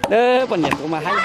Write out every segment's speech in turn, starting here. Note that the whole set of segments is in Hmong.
Poj niam tuav mas haib.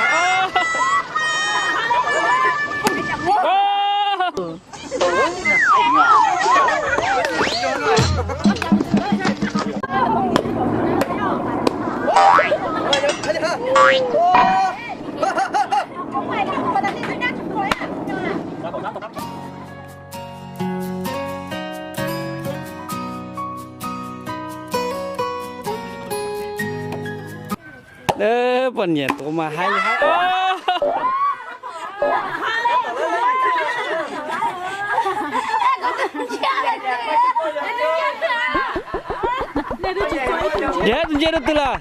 Poj niam tuav mas haib li haib. Yog tus ntsia rau twg lawm?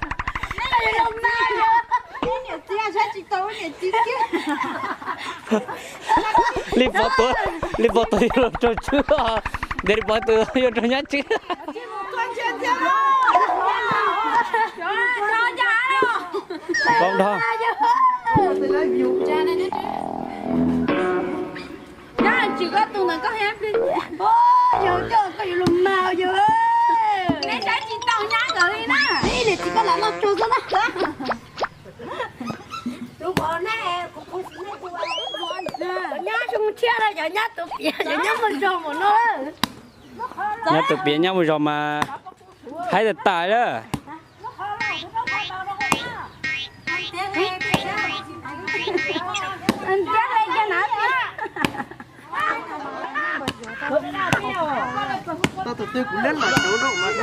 Li Pov tuav, Li Pov tuav yuav luag raug tswb, ntawm Li Pov tuav yuav raug nyab tswb. Pov nrog. Tsis koj tus ntawd koj hais plig. Yog koj yuav lus mag yog. Neb saib tsis tau nyab nkawd li na. Ib niam txiv koj lam noj tsuag xwb na. Tus pov ne, kuv kuv sim ne tus nyab zoo tshiab na, cov nyab tus piav, cov nyab muaj zog mus no. Nyab tus piav nyab muaj zog mas haib tas tas lawm. Tau tus twg kuv leb los cov no mas.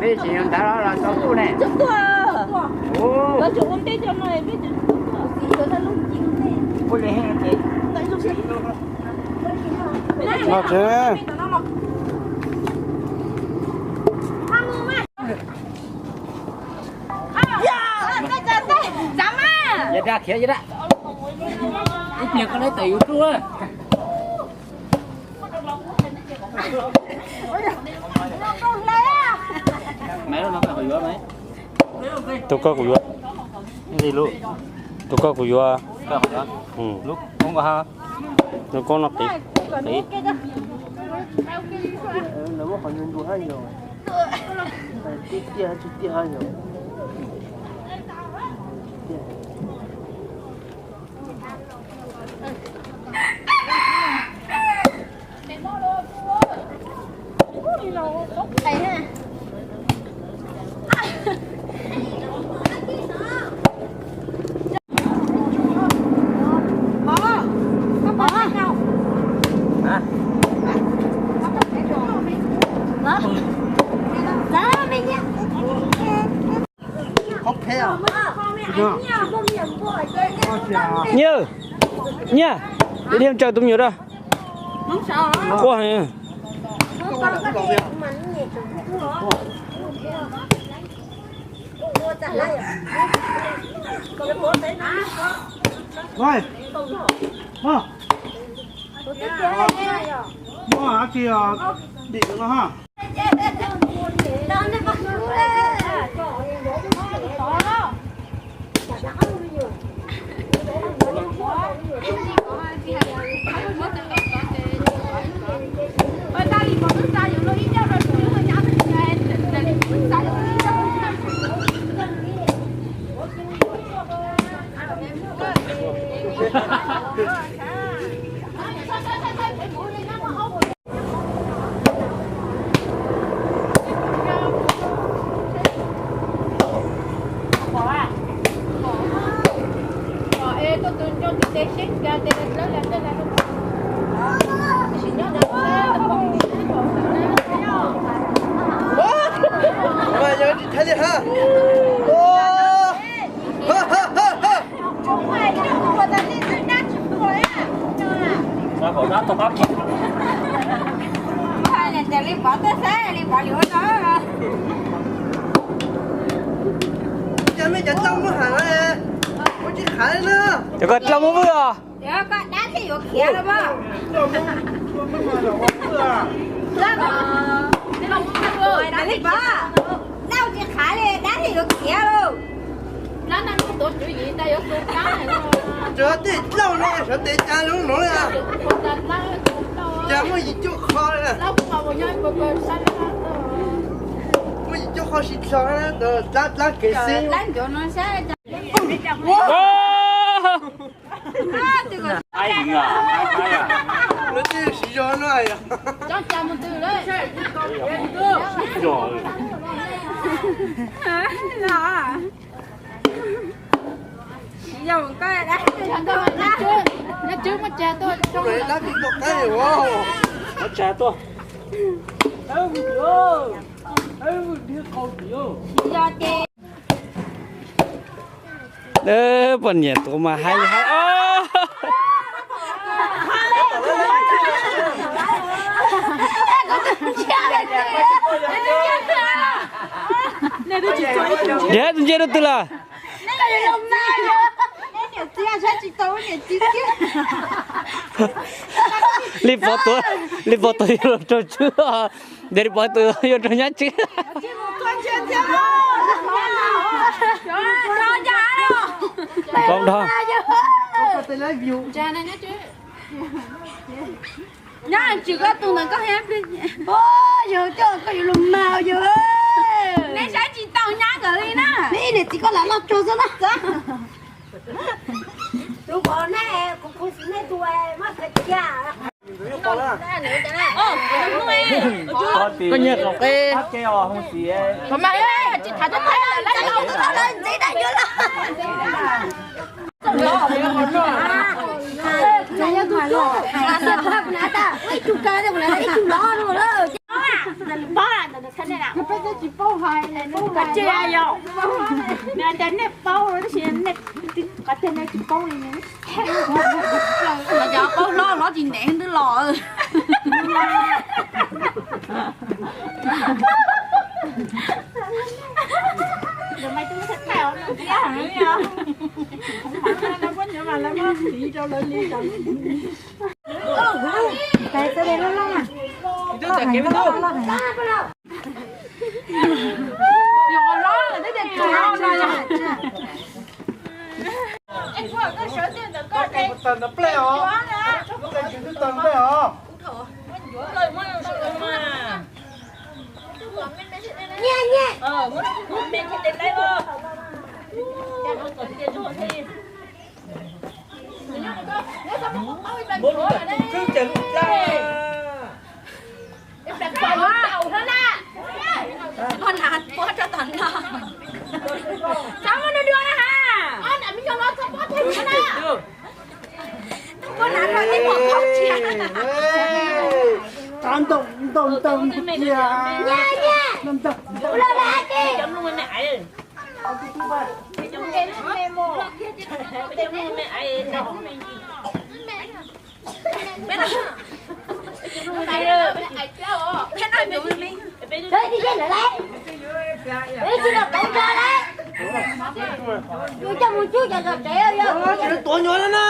Peb tsis yog ntawd los tau tuaj ne. No tsev. Ib pliag koj leb tawm yuav rub. Tus koj kuv yuav. Tus koj kuv yuav. Nws koob no qiv. Nyiaj, nyiaj, ib dhia tsaws tus me nyuam rau. Quaj heev. Cov ko dlhau muab vwj os. Dab tsi qhav li, dab tsi yuav khiav lauj. Cov tej dlauj no sawv tes cas zoo no li. Cas muaj yim cuaj qho, muaj yim cuaj qho sib txog, dlab kev xwb. Lawv twb siv zog no yog. Dab tsi tau qab ua, muab tsa tuaj. Poj niam tuav mas hais li hais os. Ntiav tus ntsia rau twg lawm? Li Pov tuav, li Pov tuav yuav luag raug tswb, ntiav li Pov tus yuav raug nyab tswb. Pov nrog. Nyob tsis koj tus ntawd koj thiab. Yog coj koj yuav lus mas yog. Neb saib tsis tau nyab nkawd li na. Neb ib niam txiv koj lam loj tsuag xwb na. Lus pov neb kuv khuv xim nej tus mas khav cia. Koj nyiag qaum qe. Nej paub tab sis nej qhov tiag nej tsis paub li. Cov paub hlob hlob tsis ntev twb los. Koj hnav pob rau tom no. Txhob muab dua dua na ha. Koj hnav pob rau tej pom koj tsis. Ntau ntau ntau cia. Tuav nyuag na.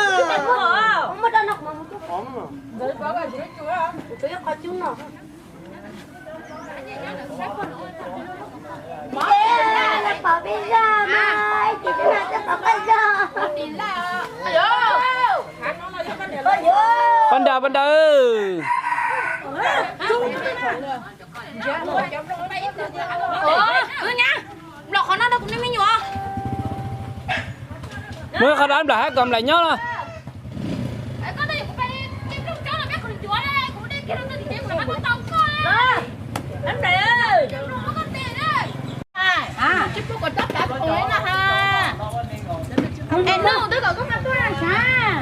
Pab nra, pab nra. Wb nyab, nplam qhov no rau kuv niag me nyuam. Muab qhov dab nplam hab kom nplaim nyob na. Es nug twb kom koj tuaj na sav.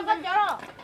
no koj cov los.